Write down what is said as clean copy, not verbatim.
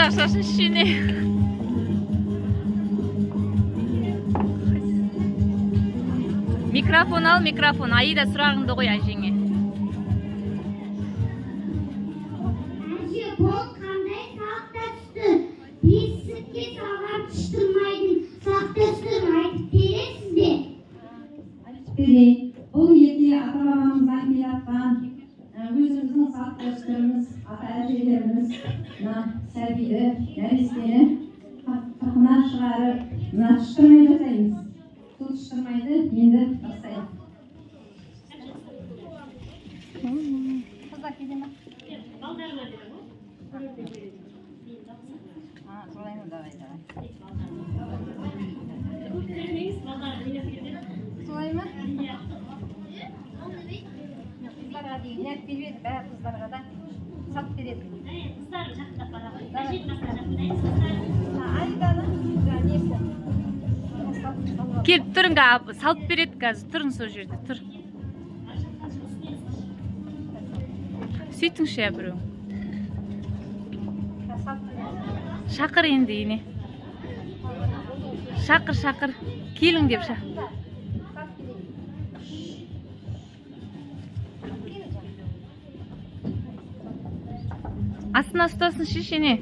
Тезірек ашасыншы, ене. Микрофон ал, микрофон. Аида, сұрағыңды қой әжеңе. Әже, бұл қандай салт дәстүр? Бесікке салған тұштырмайдың салт дәстүрін айтып бересіз бе? Айтып берейін. Бұл ерте ата бабамыздан келе жатқан өзіміздің салт дәстүріміз, ата әжелеріміз мына сәбиді, нәрестені қырқынан шығарып, мына тұштырмай жасаймыз. Сол тұштырмайды енді бастайық. Қыздар келе ма? А, солай ма? Давай, давай. Солай ма? Қыздарға дейін не алып беріп еді, бәрі қыздарға да салып береді. Қыздар жақындап бара ғой. Давай. Әженің қасына жақындаймыз, қыздар. Мына Аиданың жаңа несі. Салып, салып ал. Келіп тұрың, салып береді қазір. Тұрың сол жерде, тұр. Сөйтіңші, я біреу. Салып береді. Шақыр енді, ене. Шақыр, шақыр. Келің деп шақыр. Салып берейін. Кел, жаным. Астына ұстасыншы, ене.